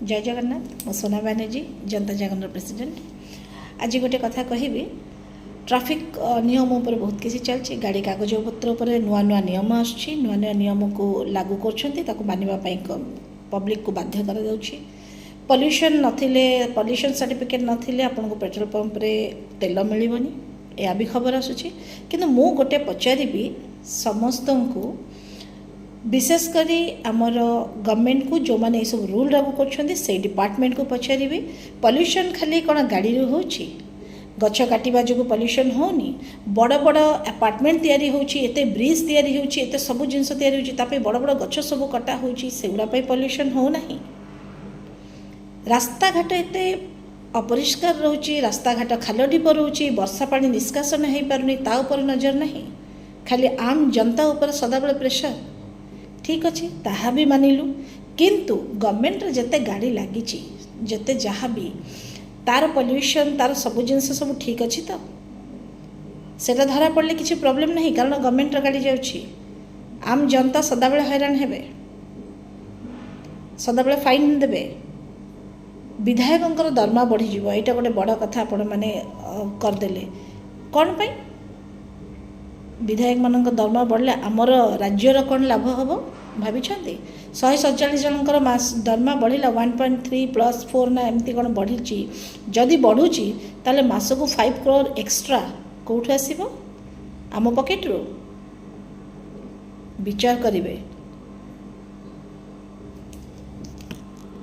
ଜୟ ଜଗନ୍ନାଥ। ମୁଁ ସୋନା ବାନାର୍ଜୀ, ଜନତା ଜାଗରଣର ପ୍ରେସିଡେଣ୍ଟ। ଆଜି ଗୋଟେ କଥା କହିବି। ଟ୍ରାଫିକ୍ ନିୟମ ଉପରେ ବହୁତ କିଛି ଚାଲିଛି। ଗାଡ଼ି କାଗଜପତ୍ର ଉପରେ ନୂଆ ନୂଆ ନିୟମ ଆସୁଛି, ନୂଆ ନୂଆ ନିୟମକୁ ଲାଗୁ କରୁଛନ୍ତି, ତାକୁ ମାନିବା ପାଇଁ ପବ୍ଲିକକୁ ବାଧ୍ୟ କରାଯାଉଛି। ପଲ୍ୟୁସନ୍ ନଥିଲେ, ପଲ୍ୟୁସନ୍ ସାର୍ଟିଫିକେଟ୍ ନଥିଲେ ଆପଣଙ୍କୁ ପେଟ୍ରୋଲ ପମ୍ପରେ ତେଲ ମିଳିବନି, ଏହା ବି ଖବର ଆସୁଛି। କିନ୍ତୁ ମୁଁ ଗୋଟେ ପଚାରିବି ସମସ୍ତଙ୍କୁ, ବିଶେଷ କରି ଆମର ଗଭର୍ଣ୍ଣମେଣ୍ଟକୁ, ଯେଉଁମାନେ ଏସବୁ ରୁଲ୍ ଲାଗୁ କରୁଛନ୍ତି ସେଇ ଡିପାର୍ଟମେଣ୍ଟକୁ ପଚାରିବି, ପଲ୍ୟୁସନ୍ ଖାଲି କ'ଣ ଗାଡ଼ିରୁ ହେଉଛି? ଗଛ କାଟିବା ଯୋଗୁଁ ପଲ୍ୟୁସନ୍ ହେଉନି? ବଡ଼ ବଡ଼ ଆପାର୍ଟମେଣ୍ଟ ତିଆରି ହେଉଛି, ଏତେ ବ୍ରିଜ୍ ତିଆରି ହେଉଛି, ଏତେ ସବୁ ଜିନିଷ ତିଆରି ହେଉଛି, ତା ପାଇଁ ବଡ଼ ବଡ଼ ଗଛ ସବୁ କଟା ହେଉଛି, ସେଗୁଡ଼ା ପାଇଁ ପଲ୍ୟୁସନ୍ ହେଉନାହିଁ? ରାସ୍ତାଘାଟ ଏତେ ଅପରିଷ୍କାର ରହୁଛି, ରାସ୍ତାଘାଟ ଖାଲ ଢିପ ରହୁଛି, ବର୍ଷା ପାଣି ନିଷ୍କାସନ ହେଇପାରୁନି, ତା ଉପରେ ନଜର ନାହିଁ? ଖାଲି ଆମ୍ ଜନତା ଉପରେ ସଦାବେଳେ ପ୍ରେସର। ଠିକ୍ ଅଛି, ତାହା ବି ମାନିଲୁ, କିନ୍ତୁ ଗଭର୍ଣ୍ଣମେଣ୍ଟର ଯେତେ ଗାଡ଼ି ଲାଗିଛି, ଯେତେ ଯାହା ବି, ତାର ପଲ୍ୟୁସନ୍, ତାର ସବୁ ଜିନିଷ ସବୁ ଠିକ୍ ଅଛି ତ? ସେଇଟା ଧରା ପଡ଼ିଲେ କିଛି ପ୍ରୋବ୍ଲେମ୍ ନାହିଁ, କାରଣ ଗଭର୍ଣ୍ଣମେଣ୍ଟର ଗାଡ଼ି ଯାଉଛି। ଆମ୍ ଜନତା ସଦାବେଳେ ହଇରାଣ ହେବେ, ସଦାବେଳେ ଫାଇନ୍ ଦେବେ। ବିଧାୟକଙ୍କର ଦରମା ବଢ଼ିଯିବ, ଏଇଟା ଗୋଟେ ବଡ଼ କଥା ଆପଣମାନେ କରିଦେଲେ। କ'ଣ ପାଇଁ ବିଧାୟକମାନଙ୍କ ଦରମା ବଢ଼ିଲେ ଆମର ରାଜ୍ୟର କ'ଣ ଲାଭ ହେବ ଭାବିଛନ୍ତି? 147 ଜଣଙ୍କର ମାସ ଦରମା ବଢ଼ିଲା, 1.3 + 4 ନା ଏମିତି କ'ଣ ବଢ଼ିଛି। ଯଦି ବଢ଼ୁଛି, ତାହେଲେ ମାସକୁ 5 କ୍ରୋର୍ ଏକ୍ସଟ୍ରା କେଉଁଠୁ ଆସିବ? ଆମ ପକେଟରୁ? ବିଚାର କରିବେ।